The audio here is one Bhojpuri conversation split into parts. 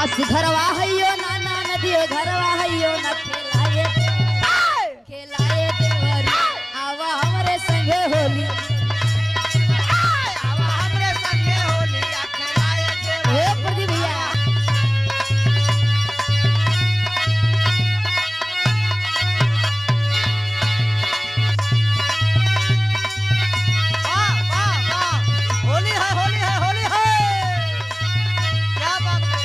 सास घरवा हइयो ना, ना नदियो घरवा हइयो ना, खेलाए खेलाए देवर आवा हमरे संगे होली। आवा हमरे संगे होली खेलाए देवर। हे प्रदीप भैया, वाह वाह वाह, होली है होली है होली है, क्या बात है।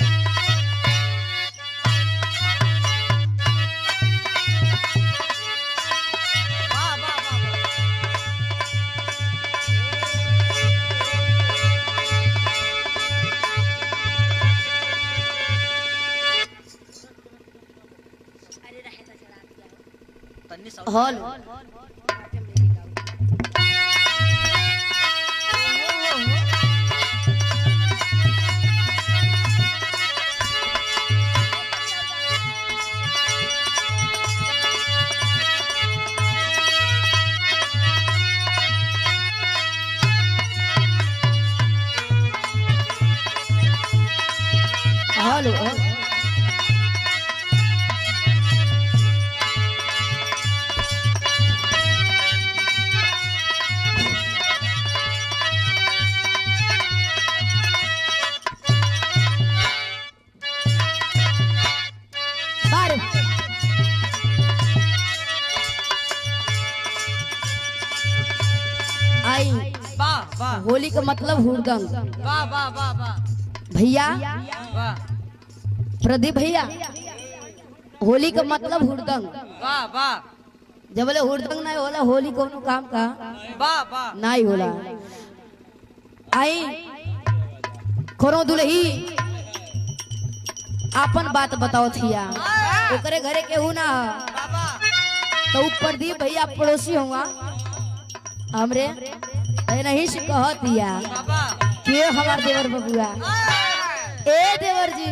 वाह वाह वाह वाह। तन्नी साउंड। हॉल हॉल बार आई। वाह वाह होली का मतलब हुड़दंग। वाह वाह वाह वाह भैया वाह प्रदीप भैया, होली का मतलब हुड़दंग। वाह वाह। जब बोले हुड़दंग नहीं होला, होली कोनो काम का वाह वाह नहीं होला। आई कोनो दुलही आपन बात बताओ थिया, ओकरे घरे केहू ना ह। बाबा तो उ प्रदीप भैया पड़ोसी हुआ हमरे नहीं से कहतिया बाबा के हमार देवर बबुआ, ए देवर जी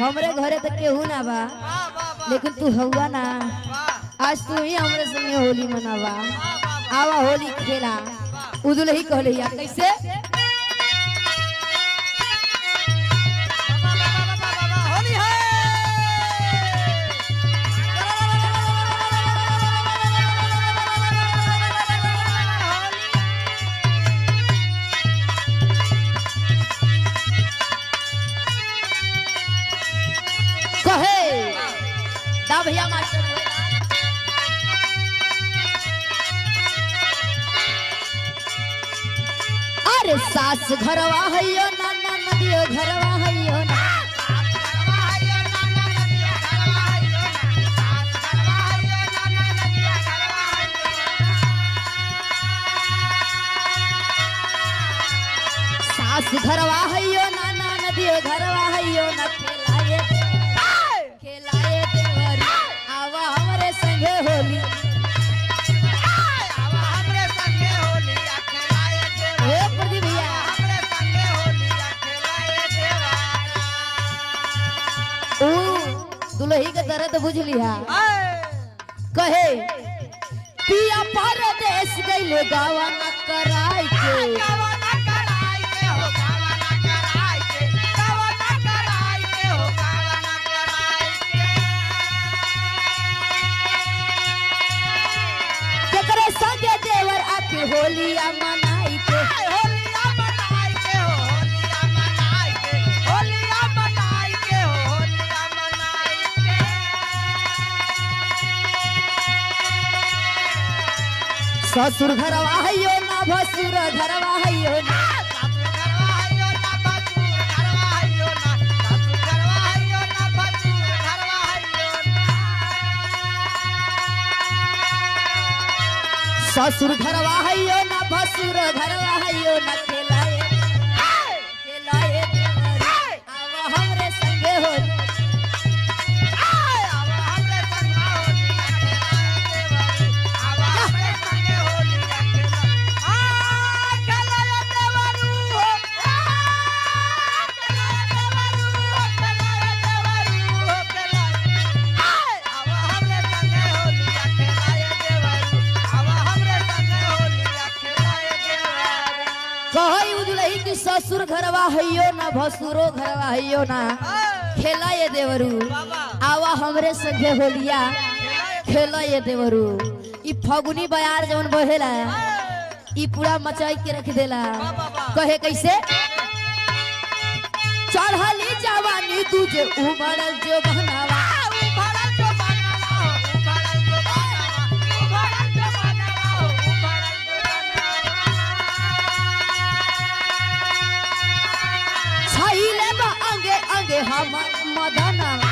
हमरे घरे तो केहू ना बा, वाह वाह वाह लेकिन तू हौआ ना, वाह आज तू ही हमरे संगे होली मनावा, वाह आवा होली खेला। उदुलही कहले या कैसे? बाबा बाबा बाबा होली है। कहे दा भैया मास्टर, अरे सास घरवा हइयो ना, ना नदियो घरवा हइयो ना, सास घरवा हइयो ना, ना नदियो घरवा हइयो ना, खेलाए खेलाए देवर आवा हमरे संगे होली। हे प्रदीप भैया, ऊ दुलही के दर्द बुझ लिहा। कहे पिया परदेश गइले गावा न कराई के, केकरे संगे देवर आके होलिया मनाई के। ससुर घरवा हइयो ना, भसुर घरवा हइयो ना, ससुर घरवा हइयो ना, भसुर घरवा हइयो ना, खेलाए खेलाए देवर आवा हमरे संगे होली। कही उदुलही कि ससुर घरवा हइयो ना, भसुरो घरवा हइयो ना। खेला ये देवरू, आवा हमरे संगे होलिया खेला ये देवरू। ई फगुनी बयार जवन बहेला ई पूरा मचाई के रख देला। कहे कैसे? चढ़ली जवानी तुझे उमड़ल जो बहनावा, छाइले बा अंगे अंगे हमर मदनवा।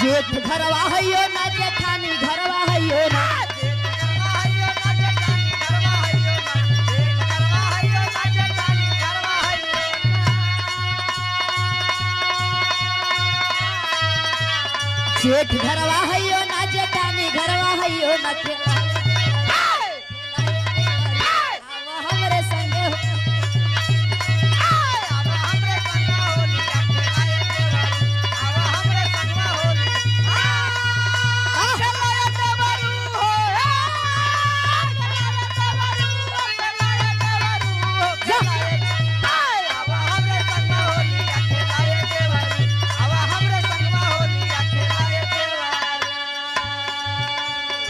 जेठ घरवा हइयो ना जेठानी घरवा हइयो ना, जेठ घरवा हइयो ना जेठानी घरवा हइयो ना, खेला आवा हमरे संगे हो।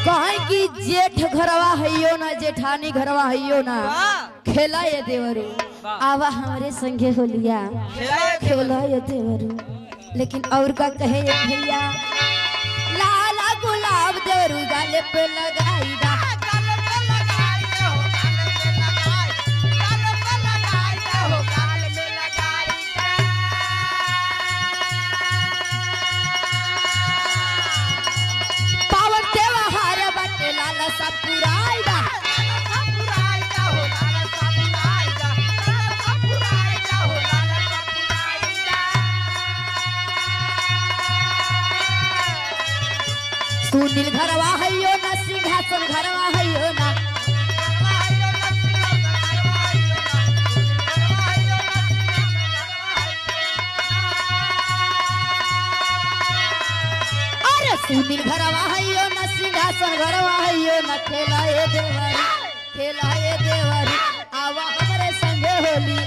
कहे कि जेठ घरवा हइयो ना जेठानी घरवा हइयो ना, खेला ये देवरू आवा हमरे संगे होलिया खेला ये देवरू। लेकिन और का कहे ये भैया? लाला गुलाब देवरू गाले पे लगाई दा, पावन त्योहार बाटे लाला सा पुराई दा। सुनील घरवा हइयो ना सिंहासन घरवा हइयो ना, अरे सुनील घरवा हइयो ना सिंहासन घरवा हइयो ना, खेला ये देवरी खेला ये देवरी आवा हमरे संगे होली।